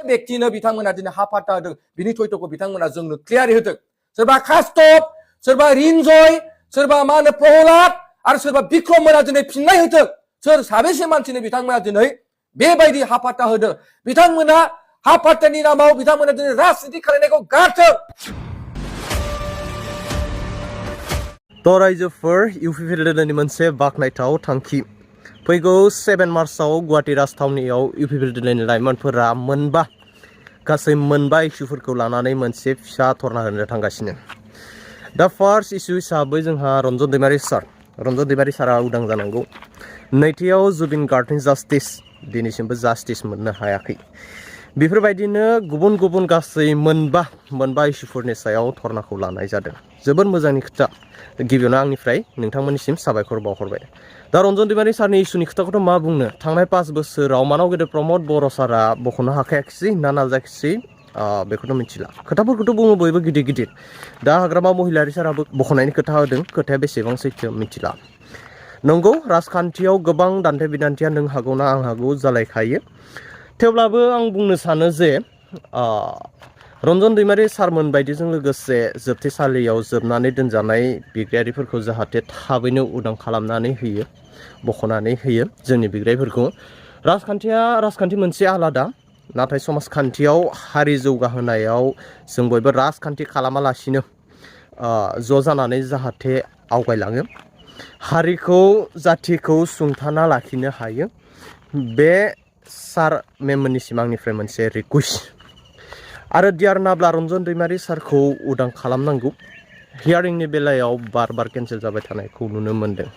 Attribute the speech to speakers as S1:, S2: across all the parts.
S1: बेक्तिनो बिथांमोना दिनै हा फाट्टा होदों बिनि थयथ'खौ बिथांमोना जोंनो क्लियारै होदों सोरबा कास्तप सोरबा रिन्जय सोरबा मा होनो प्रहलाद आरो सोरबा बिक्रममोना दिनै फिननाय होदों सोर साबेसे मानसिनो बिथांमोना दिनै बेबायदि हा फाट्टा होदों बिथांमोना हा फाट्टानि नामाव बिथांमोना दिनै राजनिति खालामनायखौ गारथों
S2: रायजोफोर UPPL मोनसे बाखनायथाव थांखि फैगौ 7 मार्चआव गुवाहाटी राजथावनियाव UPPL लाइमोनफोरा गासै मोनबा इस्युफोरखौ लानानै मोनसे फिसा धरना होनो थांगासिनो दा फार्स्ट इस्यु हिसाबै जोंहा रन्जन दैमारि सारा उदां जानांगौ नैथियाव जुबिन गार्डनि जास्टिस दिनैसिमबो जास्टिस मोननो हायाखै बेफोरबायदिनो गुबुन गुबुन गासै मोनबा इस्युफोरनि सायाव धरनाखौ लानाय जादों जोबोद मोजांनि खोथा गिबियावनो आंनिफ्राय नोंथांमोननिसिम साबायखर बावहरबाय दा रन्जन दैमारि सारनि इस्युनि खोथाखौथ' मा बुंनो थांनाय 5 बोसोराव मानाव गेदेर प्रमद बर' सारा बख'नो हाखायाखिसै ना नाजायाखिसै बेखौथ' मिथिला खोथाफोरखौथ' बुङो बयबो गिदिर दा हाग्रामा महिलारि साराबो बख'नायनि खोथा होदों खोथाया बेसेबां सैथो मिथिला नंगौ राजखान्थियाव गोबां दान्थे बिदान्थिया नों हागौना आं हागौ जालायखायो थेवब्लाबो आं बुंनो सानो जे रन्जन दैमारि सारमोन बायदिजों लोगोसे जोबथेसालियाव जोबनानै दोनजानाय बिग्रायारिफोरखौ जाहाथे थाबैनो उदां खालामनानै होयो बख'नानै होयो जोंनि बिग्रायफोरखौ राजखान्थि मोनसे आलादा नाथाय समाजखान्थियाव हारि जौगाहोनायाव जों बयबो राजखान्थि खालामालासिनो ज' जानानै जाहाथे आवगायलाङो हारिखौ जाथिखौ सुंथाना लाखिनो हायो बे सार मेममोननिसिम आंनिफ्राय मोनसे रिकुवेस्ट आरो दियार नाब्ला रन्जन दैमारि सारखौ उदां खालामनांगौ हियारिंनि बेलायाव बार केन्सेल जाबाय थानायखौ नुनो मोनदों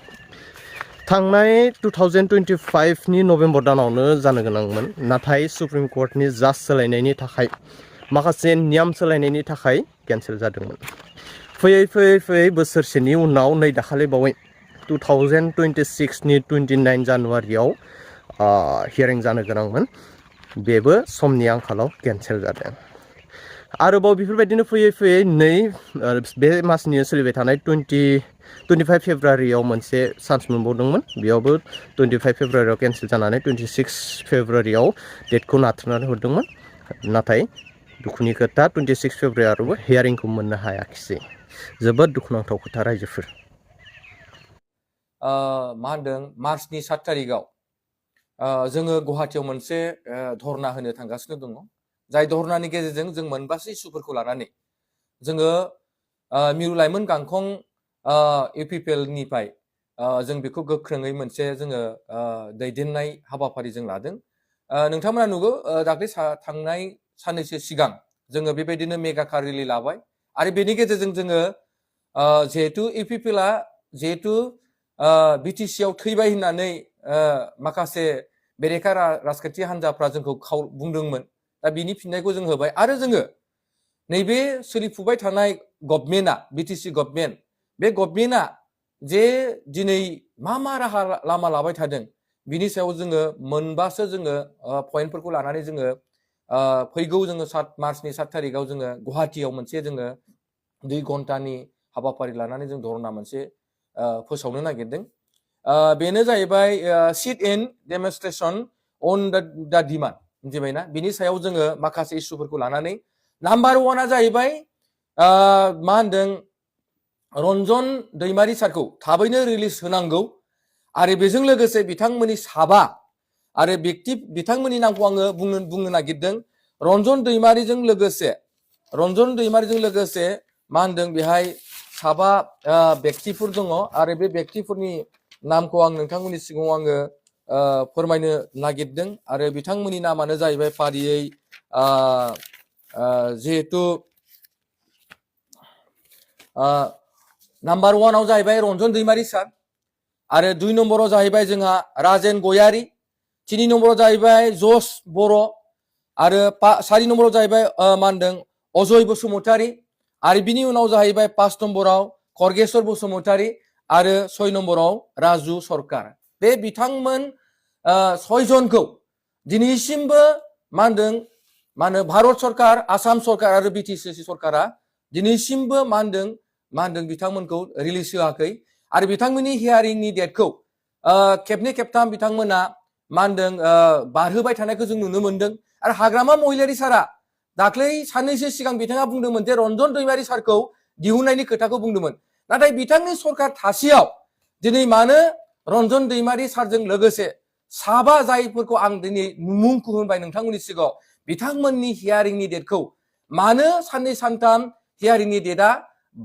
S2: थांनाय 2025 नि नभेम्बर दानावनो जानो गोनांमोन नाथाय सुप्रिम कर्टनि जाज सोलायनायनि थाखाय माखासे नियम सोलायनायनि थाखाय केन्सेल जादोंमोन फैयै बोसोरसेनि उनाव नै दाखालि बावै 2026 नि 29 जानुवारियाव हियारिं जानो गोनांमोन बेबो समनि आंखालाव केन्सेल जादों आरोबाव बेफोरबायदिनो फैयै नै बे मासनि सोलिबाय थानाय 25 फेब्रुवारियाव मोनसे चान्स मोनबावदोंमोन बेयावबो 25 फेब्रुवारियाव केन्सेल जानानै 26 फेब्रुवारियाव डेटखौ नाथ्रोदनानै हरदोंमोन नाथाय दुखुनि खोथा 26 फेब्रुवारियावबो हियारिंखौ मोननो हायाखिसै जोबोद दुखुनांथाव खोथा रायजोफोर
S1: मा होनदों मार्चनि 7 थारिखआव जोङो गुवाहाटीयाव मोनसे धरना होनो थांगासिनो दङ जाय धरनानि गेजेरजों जों मोनबासो इस्युफोरखौ लानानै जोङो मिरु लाइमोन गांखं UPPL निफ्राय जों बेखौ गोख्रोङै मोनसे जोङो दैदेननाय हाबाफारि जों लादों नोंथांमोना नुगौ दाख्लै थांनाय साननैसो सिगां जोङो बेबायदिनो मेगा कार रेलि लाबाय आरो बेनि गेजेरजों जोङो जिहेतु UPPL आ जिहेतु BTC आव थैबाय होननानै माखासे बेरेखा राजखान्थि हान्जाफ्रा जोंखौ बुंदोंमोन दा बिनि फिननायखौ जों होबाय आरो जोङो नैबे सोलिफुबाय थानाय गभर्नमेन्टआ BTC गभर्नमेन्ट बे गभर्नमेन्टआ जे दिनै मा राहा लामा लाबाय थादों बिनि सायाव जोङो मोनबासो जोङो पइन्टफोरखौ लानानै जोङो फैगौ जोङो मार्चनि 7 थारिखआव जोङो गुवाहाटीयाव मोनसे जोङो 2 घन्टानि हाबाफारि लानानै जों धरना मोनसे फोसावनो नागिरदों बेनो जाहैबाय sit in डेमनस्ट्रेशन on the demand मिथिबायना बिनि सायाव जोङो माखासे इस्युफोरखौ लानानै नाम्बार 1आ जाहैबाय मा होनदों रन्जन दैमारि सारखौ थाबैनो रिलिज होनांगौ आरो बेजों लोगोसे बिथांमोननि साबा आरो बिथांमोननि नामखौ आङो बुंनो नागिरदों रन्जन दैमारिजों लोगोसे मा होनदों बेहाय साबा व्यक्तिफोर दङ आरो बे व्यक्तिफोरनि नामखौ आं नोंथांमोननि सिगाङाव आङो फोरमायनो नागिरदों आरो बिथांमोननि नामानो जाहैबाय फारियै जिहेतु नाम्बार 1 आव जाहैबाय रन्जन दैमारि सार आरो 2 नम्बराव जाहैबाय जोंहा राजेन गयारी 3 नम्बराव जाहैबाय जस बर' आरो 4 नम्बराव जाहैबाय मा होनदों अजय बसुमतारी आरो बिनि उनाव जाहैबाय 5 नम्बराव खरगेश्वर बसुमतारी आरो 6 नम्बराव राजु सरकार बे बिथांमोन 6 जनखौ दिनैसिमबो मा होनो भारत सरकार आसाम सरकार आरो BTC सरकारा दिनैसिमबो मा होनदों बिथांमोनखौ रिलिज होआखै आरो बिथांमोननि हियारिंनि डेटखौ खेबनै खेबथाम बिथांमोना मा होनदों बारहोबाय थानायखौ जों नुनो मोनदों आरो हाग्रामा महिलारी सारा दाख्लै साननैसो सिगां बिथाङा बुंदोंमोन जे रन्जन दैमारी सारखौ दिहुननायनि खोथाखौ बुंदोंमोन नाथाय बिथांनि सरकार थासेयाव दिनै मानो रन्जन दैमारी सारजों लोगोसे साबा जायफोरखौ आं दिनै मुंखौ होनबाय नोंथांमोननि सिगाङाव बिथांमोननि हियारिंनि डेटखौ मानो साननै सानथाम हियारिंनि डेटआ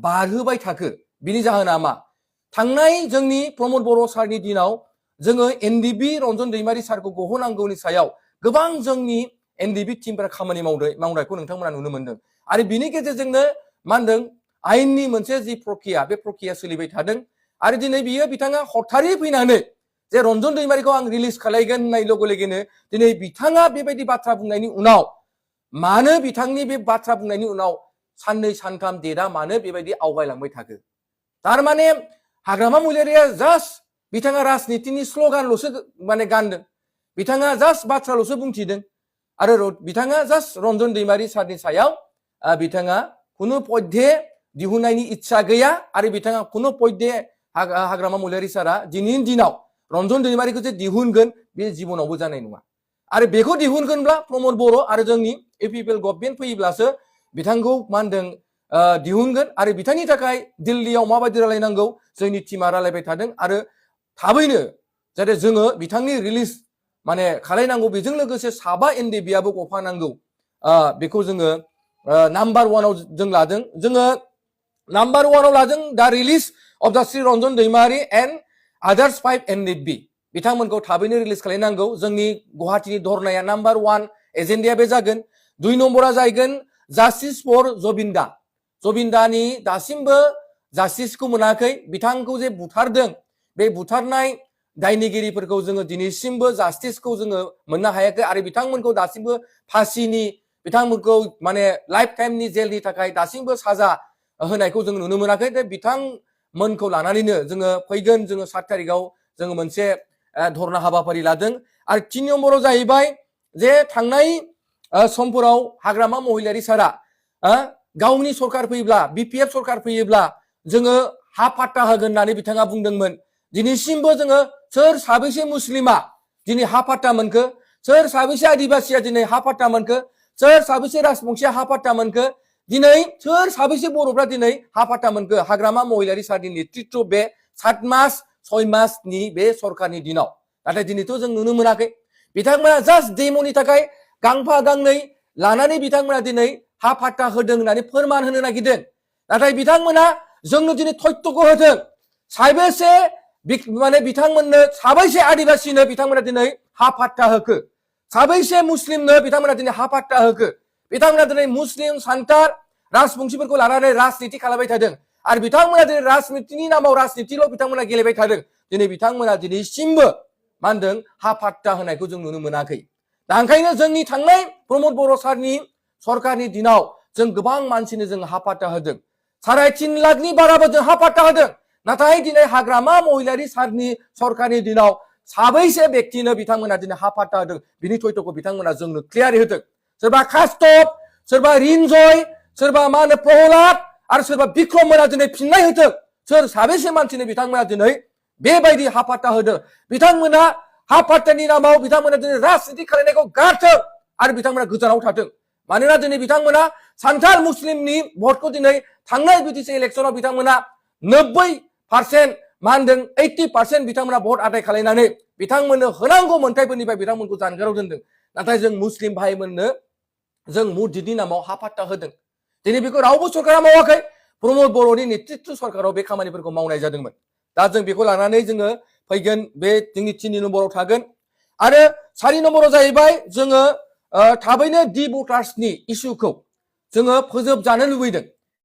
S1: बारहोबाय थाखो बिनि जाहोना मा थांनाय जोंनि प्रमद बर' सारनि दिनाव जोङो एनडिबि रन्जन दैमारी सारखौ गहोनांगौनि सायाव गोबां जोंनि एनडिबि टिमफोरा खामानि मावनायखौ नोंथांमोना नुनो मोनदों आरो बिनि गेजेरजोंनो मा होनदों आयेननि मोनसे जि प्रक्रिया बे प्रक्रिया सोलिबाय थादों आरो दिनै बियो बिथाङा हथारै फैनानै जे रन्जन दैमारीखौ आं रिलिज खालायगोन होननाय लोगो लोगोनो दिनै बिथाङा बेबायदि बाथ्रा बुंनायनि उनाव मानो बिथांनि बे बाथ्रा बुंनायनि उनाव साननै सानथाम डेटआ मानो बेबायदि आवगायलांबाय थाखो थारमाने हाग्रामा महिलारीया जास्ट बिथाङा राजनितिनि स्ल'गानल'सो माने गानदों बिथाङा जास्ट बाथ्राल'सो बुंथिदों आरो बिथाङा जास्ट रन्जन दैमारी सारनि सायाव बिथाङा कुनु पध्ये दिहुननायनि इच्छा गैया आरो बिथाङा कुनु पध्ये हाग्रामा महिलारी सारा दिनैनि दिनाव रन्जन दैमारीखौ जे दिहुनगोन बे जिबनावबो जानाय नङा आरो बेखौ दिहुनगोनब्ला प्रमद बर' आरो जोंनि UPPL गभर्नमेन्ट फैयोब्लासो बिथांखौ मा होनदों दिहुनगोन आरो बिथांनि थाखाय दिल्लीयाव माबायदि रायलायनांगौ जोंनि टिमा रायलायबाय थादों आरो थाबैनो जाहाथे जोङो बिथांनि रिलिज माने खालायनांगौ बेजों लोगोसे साबा एनडिबिआबो गफानांगौ बेखौ जोङो नाम्बार 1आव जों लादों जोङो नाम्बार 1आव लादों दा रिलिज अफ द श्री रन्जन दैमारी एन्ड आदार्स 5 एनडिबि बिथांमोनखौ थाबैनो रिलिज खालायनांगौ जोंनि गुवाहाटीनि धरनाया नाम्बार 1 एजेन्डाया बे जागोन 2 नम्बरा जागोन जास्टिस फर जबिन्दानि दासिमबो जास्टिसखौ मोनाखै बिथांखौ जे बुथारदों बे बुथारनाय दायनिगिरिफोरखौ जोङो दिनैसिमबो जास्टिसखौ जोङो मोननो हायाखै आरो बिथांमोनखौ दासिमबो फासिनि बिथांमोनखौ माने लाइफ टाइमनि जेलनि थाखाय दासिमबो साजा होनायखौ जों नुनो मोनाखै दा बिथांमोनखौ लानानैनो जोङो फैगोन जोङो 7 तारिखआव जोङो मोनसे धरना हाबाफारि लादों आरो 3 नम्बराव जाहैबाय जे थांनाय समफोराव हाग्रामा महिलारी सारा गावनि सरकार फैयोब्ला BPF सरकार फैयोब्ला जोङो हा पाट्टा होगोन होननानै बिथाङा बुंदोंमोन दिनैसिमबो जोङो सोर साबैसे मुस्लिमा दिनै हा पाट्टा मोनखो सोर साबैसे आदिबासिया दिनै हा पाट्टा मोनखो सोर साबैसे राजबंसिया हा पाट्टा मोनखो दिनै सोर साबैसे बर'फ्रा दिनै हा पाट्टा मोनखो हाग्रामा महिलारी सारनि नेतृत्व बे 7 मास 6 मासनि बे सरकारनि दिनाव नाथाय दिनैथ' जों नुनो मोनाखै बिथांमोना जास्ट डेम'नि थाखाय गांफा गांनै लानानै बिथांमोना दिनै हा पाट्टा होदों होननानै फोरमान होनो नागिरदों नाथाय बिथांमोना जोंनो दिनै तथ्यखौ होदों साबैसे माने बिथांमोननो साबैसे आदिबासिनो बिथांमोना दिनै हा पाट्टा होखो साबैसे मुस्लिमनो बिथांमोना दिनै हा पाट्टा होखो बिथांमोना दिनै मुस्लिम सान्तार राजबंसिफोरखौ लानानै राजनिति खालामबाय थादों आरो बिथांमोना दिनै राजनितिनि नामाव राजनितिल' बिथांमोना गेलेबाय थादों दिनै बिथांमोना दिनैसिमबो मा होनदों हा पाट्टा होनायखौ जों नुनो मोनाखै दा ओंखायनो जोंनि थांनाय प्रमद बर' सारनि सरकारनि दिनाव जों गोबां मानसिनो जों हा पाट्टा होदों 3.5 लाखनि बाराबो जों हा पाट्टा होदों नाथाय दिनै हाग्रामा महिलारी सारनि सरकारनि दिनाव साबैसे व्यक्तिनो बिथांमोना दिनै हा पाट्टा होदों बिनि तथ्यखौ बिथांमोना जोंनो क्लियारै होदों सोरबा कास्तब सोरबा रिन्जय सोरबा मा होनो प्रहलाद आरो सोरबा बिक्रममोना दिनै फिननाय होदों सोर साबैसे मानसिनो बिथांमोना दिनै बेबायदि हा पाट्टा होदों बिथांमोना हा पाट्टानि नामाव बिथांमोना दिनै राजनिति खालामनायखौ गारथों आरो बिथांमोना गोजानाव थाथों मानोना दिनै बिथांमोना सान्थाल मुस्लिमनि भटखौ दिनै थांनाय BTech इलेक्सनाव बिथांमोना 90% मा होनदों 80% बिथांमोना भट आदाय खालामनानै बिथांमोननो होनांगौ मोन्थाइफोरनिफ्राय बिथांमोनखौ जानगाराव दोनदों नाथाय जों मुस्लिम भाइमोननो जों मुदितनि नामाव हा पाट्टा होदों दिनै बेखौ रावबो सरकारा मावाखै प्रमद बर'नि नेतृत्व सरकाराव बे खामानिफोरखौ मावनाय जादोंमोन दा जों बेखौ लानानै जोङो फैगोन बे जोंनि 3 नम्बराव थागोन आरो 4 नम्बराव जाहैबाय जोङो थाबैनो डि भटार्सनि इस्युखौ जोङो फोजोबजानो लुबैदों